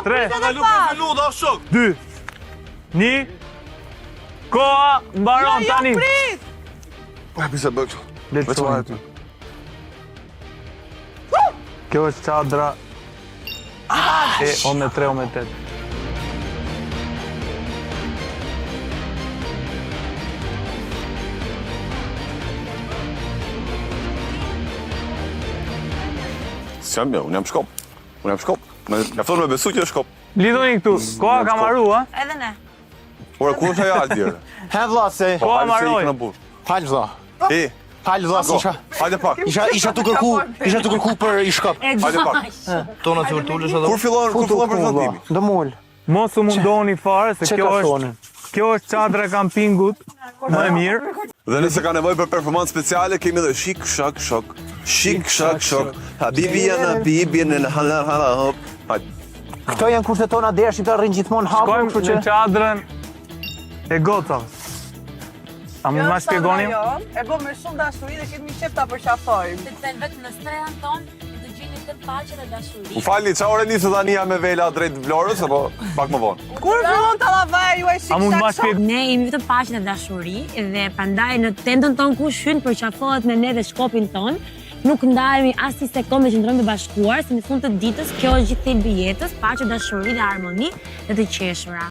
3, Ka lu 5 minuta, o shok. 2, 1. Koha mbaron Jo, tani. prit! Ja, pse bëj kështu? Le të Veç shohim. aty. Kjo është çadra e o me 3 o me 8. S'jam jo, unë jam shkop. Unë jam shkop. Më mjafton me besu që është shkop. Lidhoni këtu. Koha ka mbaru, a? Edhe ne. Ora ku është ajo Aldi? ore? He vlla se Po Koha hajde se mbaroi. ikën në burr. Fal vlla. E, Fal vlla si go. isha. Hajde pak. Isha isha tu kërku, isha tu kërku për i shkop. Hajde pak. Tona të ultulesh edhe Kur fillon, kur fillon prezantimi? Do mul. Mos u mundoni fare se Çe kjo ka është thonin? kjo është çadra e kampingut më e mirë. Dhe nëse ka nevojë për performancë speciale, kemi edhe shik shak shok. Shik shak shok. Habibi janë habibi në hala hala hop. Hajde. Këto janë kushtet tona dera shqiptar rrin gjithmonë hapur, Shkojmë kështu në që çadrën e gocave. A mund ma shpjegoni? Jo, e bë me shumë dashuri dhe kemi qef ta përqafojmë. Sepse vetëm në strehën tonë do të gjeni të paqe dhe dashuri. U falni, qa orë niset anija me vela drejt Vlorës apo pak më vonë? Kur fillon tallavaja juaj shik A mund ma shak shok? shpjegoni? Ne jemi vetëm paqe dhe dashuri dhe prandaj në tendën tonë kush hyn përqafohet me ne dhe shkopin ton. Nuk ndahemi asnjë sekondë dhe qëndrojmë të bashkuar, se në fund të ditës kjo është gjithë thelbi i jetës, paqe, dashuri dhe harmoni dhe të qeshura.